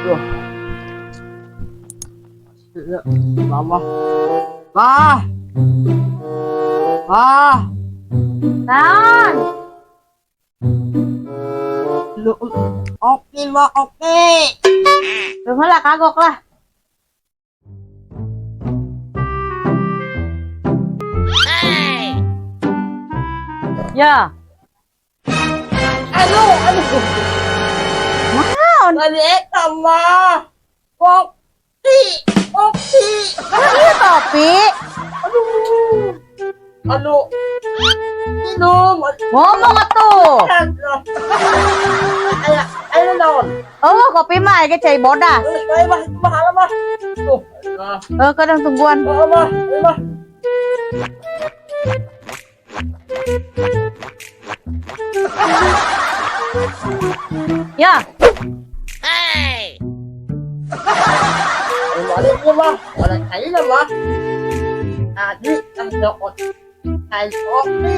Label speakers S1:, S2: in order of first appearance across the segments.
S1: Duh. Ya, lama. Lah. Ah.
S2: Naon?
S1: Lu oke mah oke.
S2: Tunggu lah, kagok lah. Ya.
S1: Aduh, aduh.
S2: Naon?
S1: Tadi eta mah. Kopi, kopi.
S2: Iya topi.
S1: Aduh. Aduh. Minum.
S2: Ngomong atuh.
S1: Ayo, ayo naon?
S2: Oh, kopi mah ge cai bodas.
S1: Ayo mah, itu mah alah mah. Tuh. Ah,
S2: Eh, kadang tungguan.
S1: ah, mah, ayo mah.
S2: Ya.
S1: Ayo balik ya mah. Orang kaya lah mah. Tadi kan dapat cai kopi,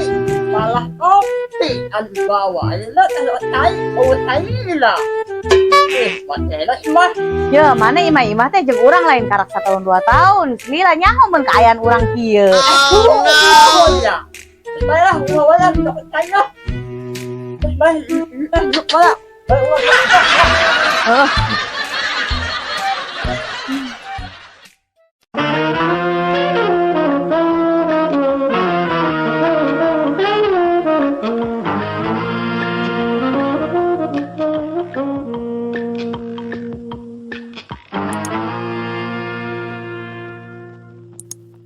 S1: malah kopi anu dibawa. Ayo lah kan cai, oh cai lah. Eh, pakai lah mah.
S2: Ya, mana imah-imah teh jeung urang lain karak satahun 2 tahun. Lila nyaho mun kaayaan urang kieu.
S1: Oh ya. Baiklah, uang lah, dapat cai lah. Baik, baik, baik.
S2: Heuh.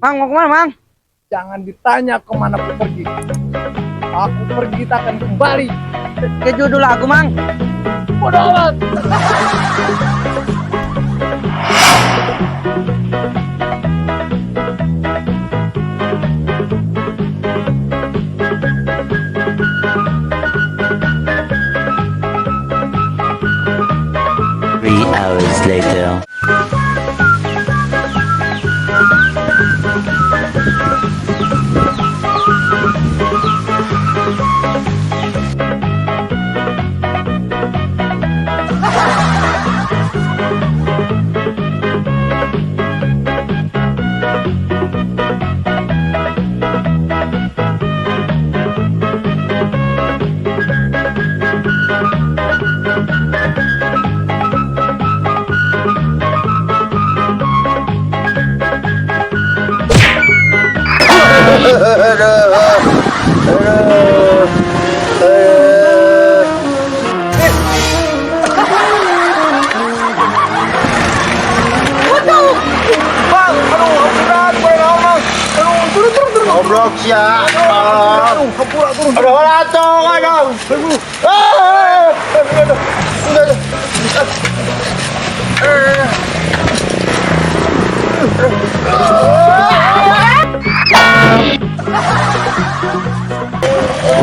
S3: Mang, mau kemana, Mang?
S4: Jangan ditanya kemana aku pergi. Aku pergi takkan kembali.
S3: Ke judul lagu, Mang.
S4: Bodoh amat.
S5: 3 hours later.
S4: Bang, aduh, berat, gue ngomong. Aduh, turun, turun, turun.
S6: Goblok sia.
S4: Aduh, hampura, turun.
S6: Aduh, latong, aduh. Ah, aduh, aduh.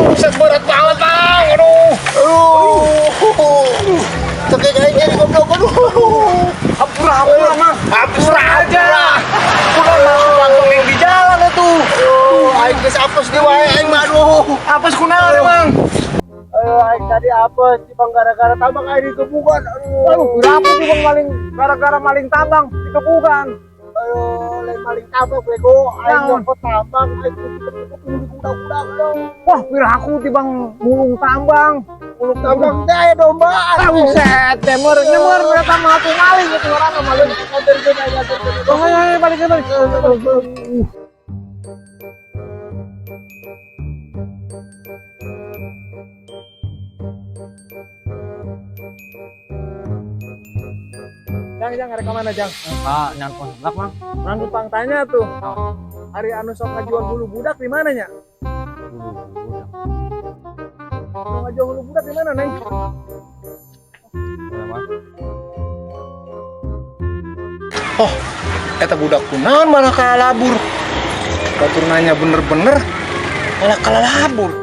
S4: Buset, berat banget, Bang. Aduh.
S6: Aduh. Cekek aing jadi goblok, aduh.
S4: Hampura, hampura, Mang.
S6: Hampura
S4: aja. Udah masuk kantong yang di jalan itu.
S6: Aduh, aing geus apes di wae aing mah aduh.
S4: Apes kunaon emang?
S6: Aduh, aing tadi apes di bang gara-gara tambang aing dikebukan. Aduh.
S4: Aduh, berapa tuh Bang maling gara-gara maling tambang dikebukan.
S6: Aduh, lain maling tambang bego. Aing
S4: Naon?
S6: nyopot tambang, aing dikepung di kuda-kuda. Aduh.
S4: Wah, piraku tibang mulung tambang.
S6: Mulung tambang teh aya domba.
S4: Ah, buset, nyemer, nyemer, ternyata mah tuh maling gitu orang maling. Oh, ayo, ayo, balik, balik. Jang, Jang, rek mana, Jang?
S3: Ah, nyangkon seblak, Mang.
S4: Urang kupang tanya tuh. Ari anu sok ngajual hulu budak di mana nya?
S3: Hulu budak.
S4: Sok ngajual hulu budak di mana, Neng?
S3: Mana, Mang?
S4: Oh, eta budak kunaon malah kalalabur. Batur nanya bener-bener malah kalalabur.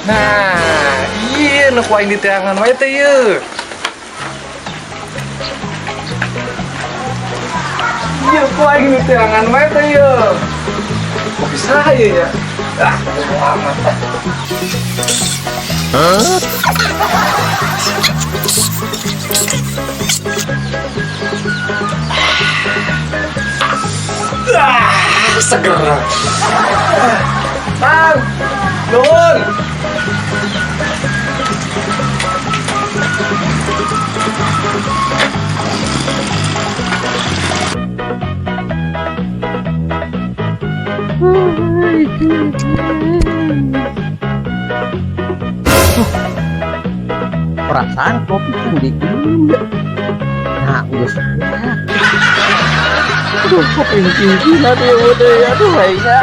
S4: Nah, iya nu ku aing diteangan wae teh ieu. Iya, ku aing diteangan wae teh ieu. Kok bisa ieu ya? Ah, bodo amat. Ah, seger. Bang, nuhun.
S1: Perasaan kopi kan diminum ya. Nah, udah sebelah. Aduh, kopi tinggi nanti udah, aduh, aingnya.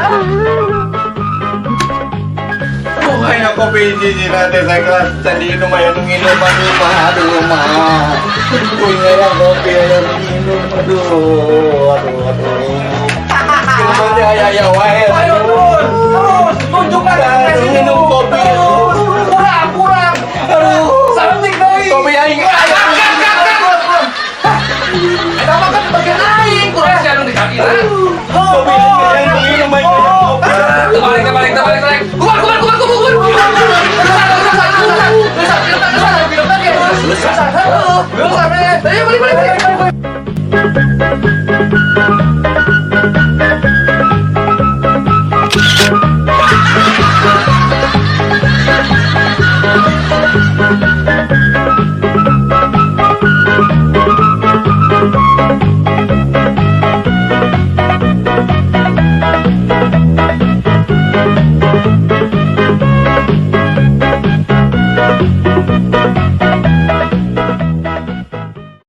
S6: Pokoknya kopi cici nanti saya kelas tadi minum ayo minum aduh mah aduh mah. Punya yang kopi ayo minum aduh aduh aduh. Minum aja ya ya wae.
S4: Ayo terus, terus, tunjukkan
S6: Aduh, minum kopi.
S4: Terus, kurang, kurang.
S6: Aduh.
S4: Saeutik deui.
S6: Kopi aing.
S4: Eta mah kan bagian aing, kurang sia nu dikakina.
S6: Kopi aing yang minum aja.
S4: Terbalik, terbalik, terbalik, terbalik. Keluar, keluar, keluar, keluar, keluar. Ayo, balik, balik, balik.